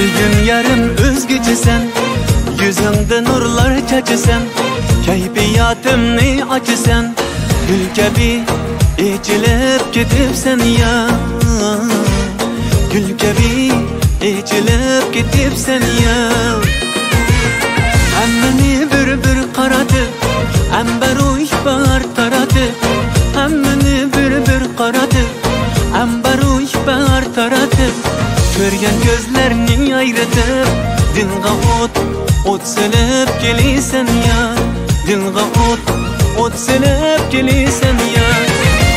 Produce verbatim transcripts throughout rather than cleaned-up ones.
بۈگۈن يارىم ئۆزگىچىسەن، يۈزۈڭدە نۇرلار چاچىسەن، كەيپىياتىمنى ئاچىسەن، گۈل كەبى ئېچىلىپ كېتىپسەن يا، گۈل كەبى ئېچىلىپ كېتىپسەن يا. ھەممىنى بىر-بىر قارىتىپ، ئەمبەر ئۇيۇش باھار تارىتىپ، ھەممىنى بىر-بىر قارىتىپ، ئەمبەر ئۇيۇش باھار تارىتىپ، كۆرگەن كۆزلەرنى ئايرىتىپ، دىلغا ئوت، ئوت سېلىپ كېلىسەن يا، دىلغا ئوت، ئوت سېلىپ كېلىسەن يا.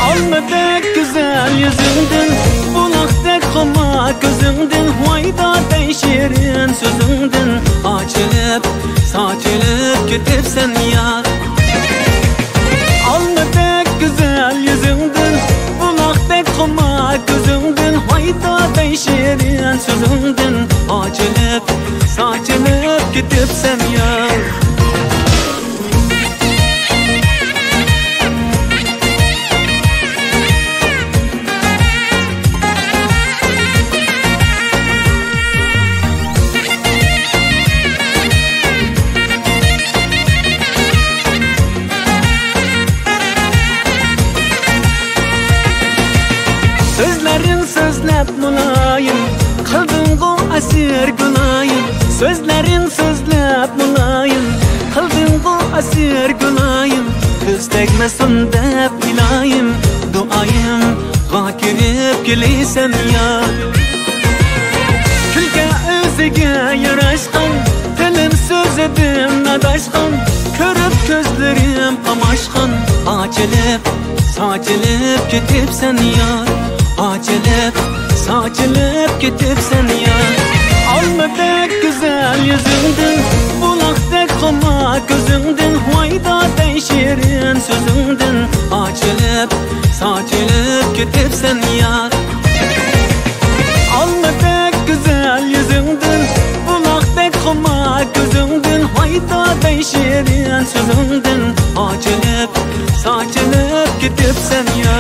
ئالمىدەك گۈزەل يۈزۈڭدىن، بۇلاقتەك خۇمار كۆزۈڭدىن، ۋاي دادەي شېرىن سۆزۈڭدىن ئاچىلىپ، ساچىلىپ كېتىپسەن يا. ئالمىدەك گۈزەل يۈزۈڭدىن، بۇلاقتەك خۇمار كۆزۈڭدىن، ۋاي دادەي شېرىن سۆزۈڭدىن ئاچىلىپ، ساچىلىپ كېتىپسەن يا. سۆزلەرنى سۆزلەپ مۇلايىم، قىلدىڭغۇ ئەسىر گۇلايىم. سۆزلەرنى سۆزلەپ مۇلايىم، قىلدىڭغۇ ئەسىر گۇلايىم. كۆز تەگمىسۇن دەپ ئىلايىم، دۇئايىمغا كىرىپ كېلىسەن يا. كۈلكە ئۆزىگە ياراشقان، تىلىم سۆزىدىن ئاداشقان، كۆرۈپ كۆزلىرىم قاماشقان. ئاچىلىپ، ساچىلىپ كېتىپسەن يا، ئاچىلىپ، ساچىلىپ كېتىپسەن يا. ئالمىدەك گۈزەل يۈزۈڭدىن، بۇلاقتەك خۇمار كۆزۈڭدىن، ۋاي دادەي شېرىن سۆزۈڭدىن ئاچىلىپ، ساچىلىپ كېتىپسەن يا. ئالمىدەك گۈزەل يۈزۈڭدىن، بۇلاقتەك خۇمار كۆزۈڭدىن، ۋاي دادەي شېرىن سۆزۈڭدىن ئاچىلىپ، ساچىلىپ كېتىپسەن يا.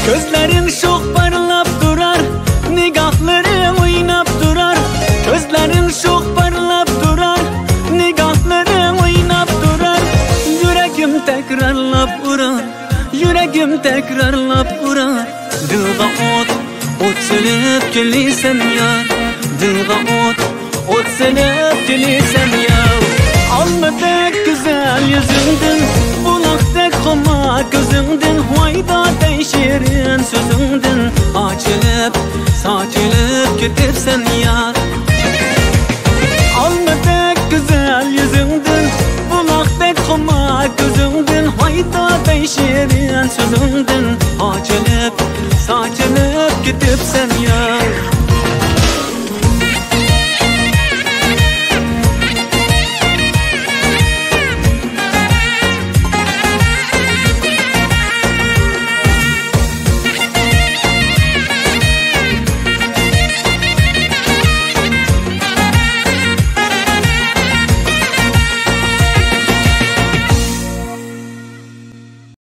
كۆزلىرىڭ شوخ پارلاپ تۇرار، نىگاھلىرىڭ ئويناپ تۇرار. كۆزلىرىڭ شوخ پارلاپ تۇرار، نىگاھلىرىڭ ئويناپ تۇرار. يۈرىكىم تەكرارلاپ ئۇرار، يۈرىكىم تەكرارلاپ ئۇرار. دىلغا ئوت، ئوت سېلىپ كېلىسەن يار، دىلغا ئوت، ئوت سېلىپ كېلىسەن يا. ئالمىدەك گۈزەل يۈزۈڭدىن، بۇلاقتەك خۇمار كۆزۈڭدىن، ۋاي دادەي شېرىن سۆزۈڭدىن ئاچىلىپ، ساچىلىپ كېتىپسەن يا. ئالمىدەك گۈزەل يۈزۈڭدىن، بۇلاقتەك خۇمار كۆزۈڭدىن، ۋاي دادەي شېرىن سۆزۈڭدىن ئاچىلىپ، ساچىلىپ كېتىپسەن